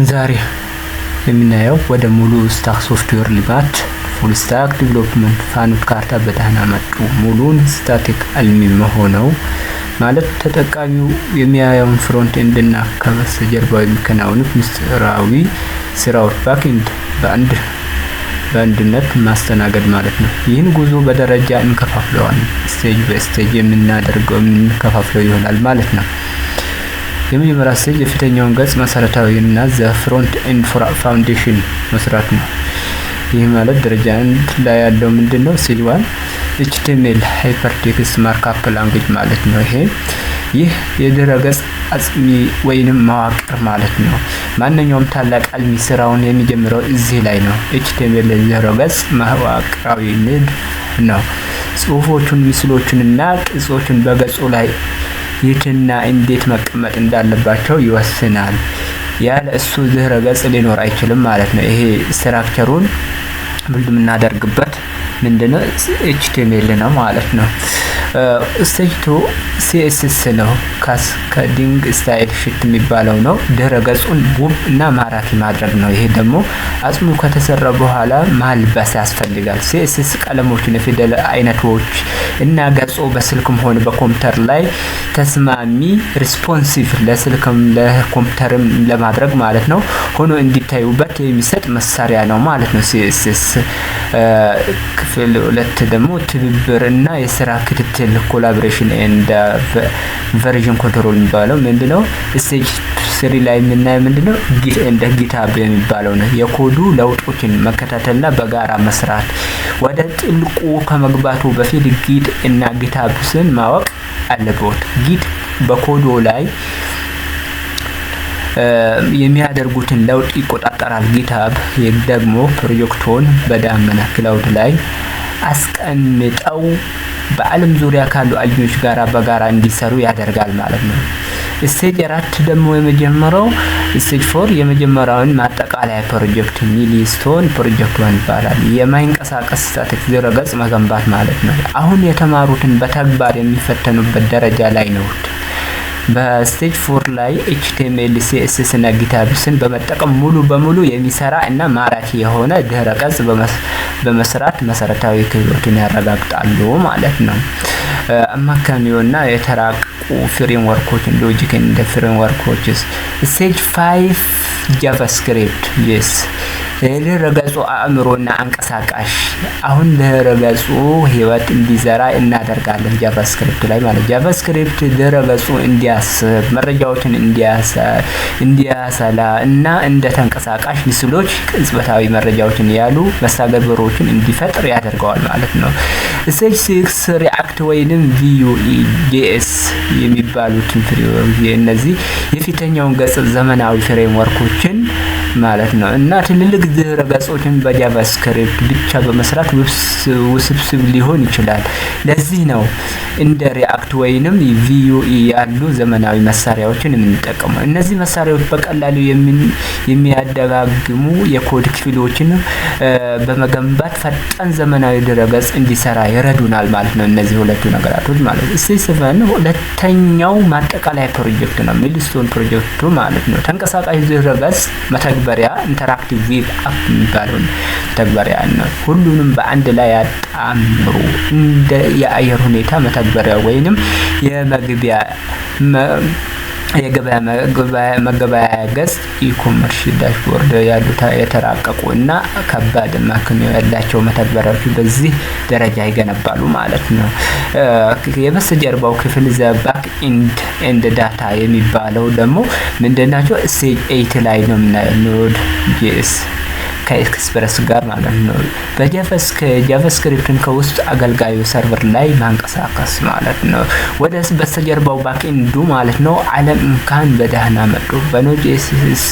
ዛሬ የምናየው ወደ ሙሉ stack ሶፍትዌር ልማት፣ full stack development ፍኖተ ካርታ በደህና መጡ። ሙሉን static አልሚ መሆነው ማለት ተጠቃሚው የሚያየውን front end እና ከበስተጀርባው የሚከናወኑት ምስጢራዊ ስራዎች back end በአንድነት ማስተናገድ ማለት ነው። ይህን ጉዞ በደረጃ እንከፋፍለዋለን። Stage በ stage የምናደርገው የምንከፋፍለው ይሆናል ማለት ነው። የመጀመሪያ stage የፊተኛውን ገጽ መሰረታዊ እና the front end foundation መስራት ነው። ይህ ማለት ደረጃ 1 ላይ ያለው ምንድን ነው? Stage 1 HTML፣ hypertext markup language ማለት ነው። ይህ የድረ ገጽ አጽም ወይንም መዋቅር ማለት ነው። ማንኛውም ታላቅ አልሚ ስራውን የሚጀምረው እዚህ ላይ ነው። HTML የድረ ገጽ መዋቅራዊ ንድፍ ነው። ጽሁፎቹን፣ ምስሎቹን እና ቅጾችን በገጹ ላይ የትና እንዴት መቀመጥ እንዳለባቸው ይወስናል። ያለ እሱ ድረ ገጽ ሊኖር አይችልም ማለት ነው። ይሄ structure ኡን build የምናደርግበት ምንድነው? HTML ነው ማለት ነው። Stage 2 CSS ነው። Cascading style sheet የሚባለው ነው። ድረ ገጹን ውብ እና ማራኪ ማድረግ ነው። ይሄ ደግሞ አጽሙ ከተሰራ በኋላ ማልበስ ያስፈልጋል። CSS ቀለሞችን፣ የፊደል አይነቶች እና ገጹ በስልክም ሆነ በኮምፒውተር ላይ ተስማሚ፣ responsive ለስልክም ለኮምፒውተርም ለማድረግ ማለት ነው፣ ሆኖ እንዲታዩበት የሚሰጥ መሳሪያ ነው ማለት ነው። CSS ክፍል 2 ደግሞ ትብብር እና የስራ ክትትል፣ collaboration and version control የሚባለው ምንድነው? Stage 3 ላይ የምናየው ምንድነው? Git and GitHub የሚባለው ነው። የኮዱ ለውጦችን መከታተልና በጋራ መስራት። ወደ ጥልቁ ከመግባቱ በፊት Git እና GitHub ስን ማወቅ አለብዎት። Git በኮዶ ላይ የሚያደርጉትን ለውጥ ይቆጣጠራል። GitHub ደግሞ ፕሮጀክቶን በዳመና cloud ላይ አስቀምጠው በዓለም ዙሪያ ካሉ አልሚዎች ጋር በጋራ እንዲሰሩ ያደርጋል ማለት ነው። Stage 4 ደግሞ የመጀመሪያው፣ stage 4 የመጀመሪያውን ማጠቃለያ ፕሮጀክት milestone project 1 ይባላል። የማይንቀሳቀስ static ድረገጽ መገንባት ማለት ነው። አሁን የተማሩትን በተግባር የሚፈተኑበት ደረጃ ላይ ነው። በ stage 4 ላይ HTML፣ CSS እና GitHub ስን በመጠቀም ሙሉ በሙሉ የሚሰራ እና ማራኪ የሆነ ድረ ገጽ በመስራት መሰረታዊ ክህሎትን ያረጋግጣሉ ማለት ነው። አመክንዮና የተራቀቁ framework ኦችን፣ logic እንደ framework ኦችስ። Stage 5 JavaScript፣ yes፣ የድረ ገጹ አእምሮና አንቀሳቃሽ። አሁን ድረ ገጹ ህይወት እንዲዘራ እናደርጋለን JavaScript ላይ ማለት። JavaScript ድረ ገጹ እንዲያስብ፣ መረጃዎችን እንዲያሰላ እና እንደ ተንቀሳቃሽ ምስሎች፣ ቅጽበታዊ መረጃዎችን ያሉ መስተጋብሮችን እንዲፈጥር ያደርገዋል ማለት ነው። Stage 6 React ወይንም Vue JS የሚባሉትን framework፣ እነዚህ የፊተኛውን ገጽ ዘመናዊ framework ኦችን ማለት ነው። እና ትልልቅ ድረ ገጾችን በ JavaScript ብቻ በመስራት ውስብስብ ሊሆን ይችላል። ለዚህ ነው እንደ React ወይንም Vue ያሉ ዘመናዊ መሳሪያዎችን የምንጠቀመው። እነዚህ መሳሪያዎች በቀላሉ የሚያደጋግሙ የኮድ ክፍሎችን በመገንባት ፈጣን ዘመናዊ ድረገጽ እንዲሰራ ይረዱናል ማለት ነው። እነዚህ ሁለቱ ነገራቶች ማለት ነው። Stage 7 ሁለተኛው ማጠቃለያ ፕሮጀክት ነው። Milestone project ኡ ማለት ነው። ተንቀሳቃሽ ድረገጽ መተግበሪያ፣ interactive web app የሚባለውን መተግበሪያ ነው። ሁሉንም በአንድ ላይ ያጣምሩ እንደ የአየር ሁኔታ መተግበሪያ ወይንም የመግቢያ የገበያ መገበያያ ገጽ፣ e-commerce dashboard ያሉ የተራቀቁ እና ከባድ አመክንዮ ያላቸው መተግበሪያዎች በዚህ ደረጃ ይገነባሉ ማለት ነው። የበስተጀርባው ክፍል፣ the back end and data የሚባለው ደግሞ ምንድን ናቸው? Stage 8 ላይ ነው የምናየው Node JS ከ Express ጋር ማለት ነው። በ JavaScript ን ከውስጥ አገልጋዩ server ላይ ማንቀሳቀስ ማለት ነው። ወደ በስተጀርባው back end ኡ ማለት ነው። ዓለም እንኳን በደህና መጡ። በ Node JS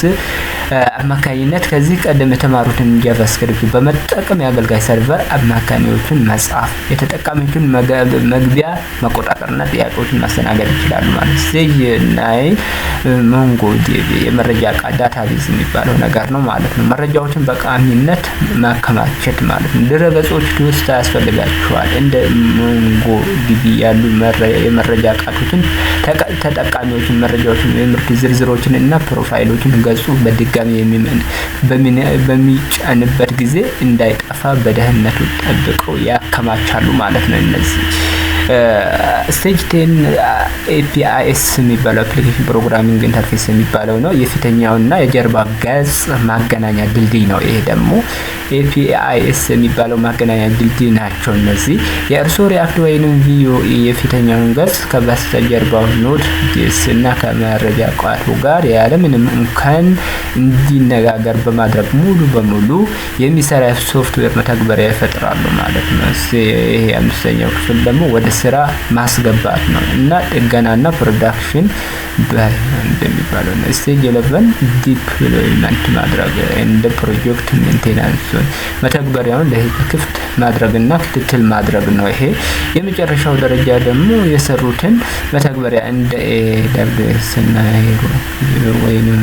አማካኝነት ከዚህ ቀደም የተማሩትን JavaScript በመጠቀም የአገልጋይ server አማካኝዎችን መጻፍ፣ የተጠቃሚዎችን መግቢያ መቆጣጠርና ጥያቄዎችን ማስተናገድ ይችላሉ ማለት። Stage 9 MongoDB የመረጃ ቋት database የሚባለው ነገር ነው ማለት ነው። መረጃዎችን በቀላሉ በቋሚነት ማከማቸት ማለት ነው። ድረ-ገጾች ትውስታ ያስፈልጋቸዋል። እንደ MongoDB ያሉ የመረጃ ቋቶችን ተጠቃሚዎችን መረጃዎችን፣ የምርት ዝርዝሮችን እና ፕሮፋይሎችን ገጹ በድጋሚ በሚጫንበት ጊዜ እንዳይጠፋ በደህንነቱ ጠብቀው ያከማቻሉ ማለት ነው። እነዚህ stage 10 APIs የሚባለው application programming interface የሚባለው ነው። የፊተኛውና የጀርባ ገጽ ማገናኛ ድልድይ ነው። ይሄ ደግሞ APIs የሚባለው ማገናኛ ድልድይ ናቸው። እነዚህ የእርስዎ React ወይንም Vue የፊተኛውን ገጽ ከበስተጀርባው Node JS እና ከመረጃ ቋቱ ጋር ያለምንም እንከን እንዲነጋገር በማድረግ ሙሉ በሙሉ የሚሰራ ሶፍትዌር መተግበሪያ ይፈጥራሉ ማለት ነው። ይሄ አምስተኛው ክፍል ደግሞ ወደ ስራ ማስገባት ነው እና ጥገናና production እንደሚባለው ነው። Stage 11 deployment ማድረግ እንደ project maintenance መተግበሪያውን ለህዝብ ክፍት ማድረግና ክትትል ማድረግ ነው። ይሄ የመጨረሻው ደረጃ ደግሞ የሰሩትን መተግበሪያ እንደ AWS እና ወይንም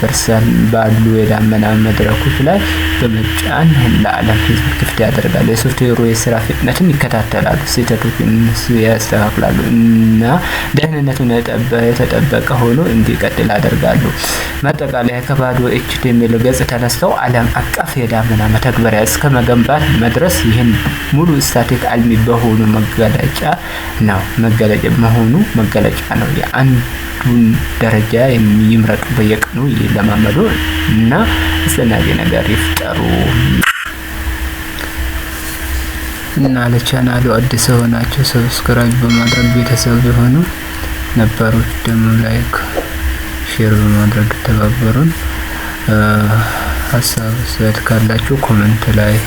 Vercel ባሉ የዳመና መድረኮች ላይ በመጫን ለዓለም ህዝብ ክፍት ያደርጋሉ። የሶፍትዌሩ የስራ ፍጥነትን ይከታተላሉ፣ ስህተቶችን ያስተካክላሉ እና ደህንነቱን የተጠበቀ ሆኖ እንዲቀጥል ያደርጋሉ። ማጠቃለያ፣ ከባዶ HTML ገጽ ተነስተው ዓለም አቀፍ የዳመና መተግበሪያ እስከ መገንባት መድረስ ይህን ሙሉ stack አልሚ በሆኑ መገለጫ ነው መገለጫ መሆኑ መገለጫ ነው። የአንዱን ደረጃ ይምረጡ፣ በየቀኑ ይለማመዱ እና አስደናቂ ነገር ይፍጠሩ። እና ለቻናሉ አዲስ የሆናችሁ subscribe በማድረግ ቤተሰብ የሆኑ፣ ነባሮች ደግሞ like፣ share በማድረግ ተባበሩን። ሀሳብ አስተያየት ካላችሁ comment ላይ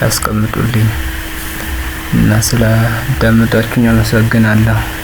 ያስቀምጡልኝ እና ስለ አዳመጣችሁኝ አመሰግናለሁ።